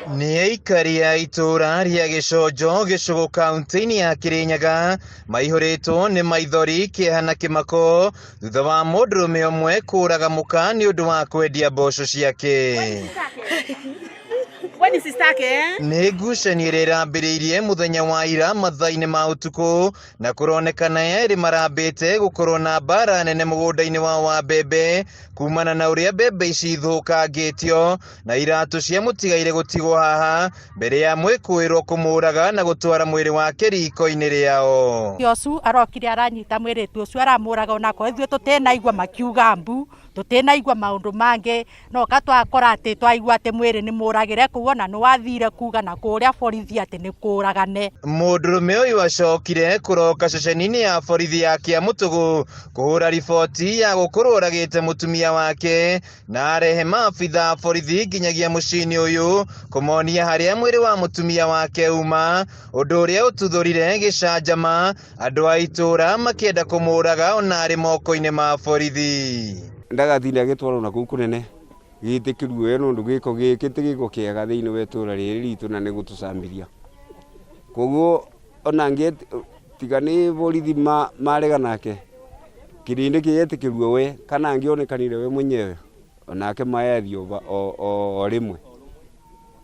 Nĩ aikari a itũũra rĩa Gĩconjo Gĩcũgũ kaunti-inĩ ya Kĩrĩnyaga maihũrĩtwo nĩ maithori, kĩeha na kĩmako thutha wa mũndũrũme ũmwe kũraga mũka nĩ ũndũ wa kwendia mboco ciake. Nĩ ngucanio ĩrĩa ĩrambĩrĩirie mũthenya wa ira mathaa-inĩ ma ũtukũ na kũronekana erĩ marambĩte gũkorwo na mbara nene mũgũnda-inĩ wao wa mbembe kumana na ũrĩa mbembe ici ithũkangĩtio na iratũ cia mũtigaire gũtigwo haha mbere ya mwĩkũĩrwo kũmũraga na gũtwara mwĩrĩ wake riko-inĩ rĩao. Ũcio arokire aranyita mwĩrĩtu ũcio aramũraga onakorwo ithuĩ tũtĩnaigua makiuga mbu tũtĩnaigua maũndũ mangĩ no ka twakora atĩ twaigua atĩ mwĩrĩ nĩ mũragĩre kũu ona nĩ wathire kuga na kũrĩa borithi atĩ nĩ kũragane. Mũndũrũme ũyũ acokire kũroka ceceni-inĩ ya borithi ya Kĩamũtũgũ kũhũra riboti ya gũkorwo oragĩte mũtumia wake na arehe maabitha a borithi nginyagia mũciĩ-inĩ ũyũ kũmonia harĩa mwĩrĩ wa mũtumia wake uma, ũndũ ũrĩa ũtuthũrire gĩcanjama andũ a itũũra makĩenda kũmũraga ona arĩ moko-inĩ ma borithi. Ndagatinda agĩtwarwo na kũu kũnene gĩtĩkĩruo we nũndũ gĩko gĩkĩ ti gĩko kĩega thĩinĩ wa itũũra rĩrĩ ritũ na nĩ gũtũcambithia. Koguo ona angĩ tiga nĩ borithi marega nake kĩrĩndĩ kĩgetĩkĩruo we kana angĩonekanire we mwenyewe onake maĩ athiĩ o rĩmwe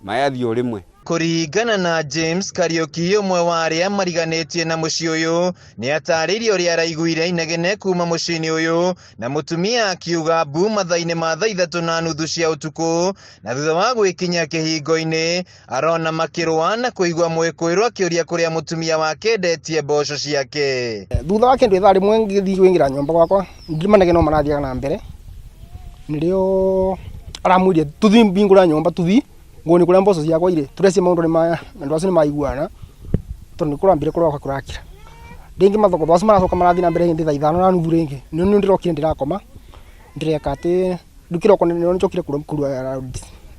maĩ athiĩ o rĩmwe. Kũringana na James Kariuki ũmwe wa arĩa mariganĩtie na mũciĩ ũyũ nĩ atarĩirie ũrĩa araiguire inegene kuma mũciĩ-inĩ ũyũ na mũtumia akiuga mbu mathaa-inĩ ma thaa 3:30 cia ũtukũ na thutha wa gwĩkinyia kĩhingo-inĩ arona makĩrũa na kũigua mwĩkũĩrwo akĩũria kũrĩa mũtumia wake endetie mboco ciake. Thutha wa kĩndũ ithaa rĩmwe ngĩthiĩ kũingĩra nyũmba gwakwa ngiri no marathiaga na mbere nĩrĩo aramwĩrire tũthiĩ mbingũra nyũmba tũthiĩ nguoni kũrĩa mboco ciakwa irĩ tũreci maũndũ nĩ maya andũ acio nĩ maiguana tondũ nĩ kũrambire kũroka kũrakira rĩngĩ mathogotho acio maracoka marathiĩ na mbere hĩndĩ thaa 5:30 rĩngĩ nĩ ndĩrokire ndĩrakoma ndĩreka atĩ rĩu kĩroko nĩ njokire kũrua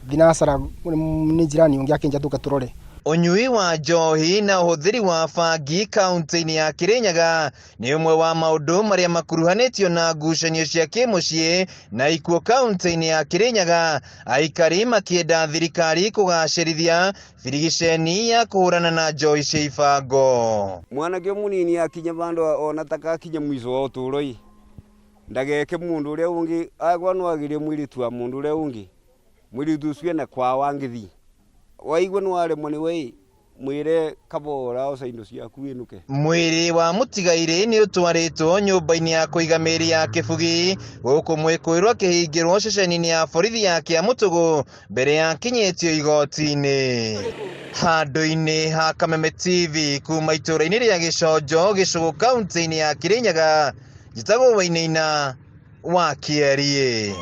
thinacara nĩ jirani ũngĩ akĩnja tũke tũrore. Ũnyui wa njohi na ũhũthĩri wa bangi kaunti-inĩ ya Kĩrĩnyaga nĩ ũmwe wa maũndũ marĩa makuruhanĩtio na ngucanio cia kĩmũciĩ na ikuũ kaunti-inĩ ya Kĩrĩnyaga, aikari makĩenda thirikari kũgacĩrithia birigiceni ya kũhũrana na njohi cia ibango. Mwanake mũnini akinya vandũ ona takakinya mwico wa ũtũũro ĩ ndageke mũndũ ũrĩa ũngĩ agwa no agirie mwĩrĩtu wa mũndũ ũrĩa ũngĩ mwĩrĩtu ũcio ena kwao angĩthiĩ waigua nĩ waremwo nĩ we mwĩre kabora oca indo ciaku wĩnũke. Mwĩrĩ wa mũtigairĩ nĩ ũtwarĩtwo nyũmba-inĩ ya kũiga mĩĩrĩ ya Kĩbugi gũkũ mwĩkũĩrwo akĩhingĩrwo ceceni-inĩ ya borithi ya Kĩamũtũgũ mbere ya akinyĩtio igoti-inĩ. Handũ-inĩ ha Kameme TV kuma itũũra-inĩ rĩa Gĩconjo Gĩcũgũ kaunti-inĩ ya Kĩrĩnyaga njĩtagwo Wainaina wa Kĩeriĩ.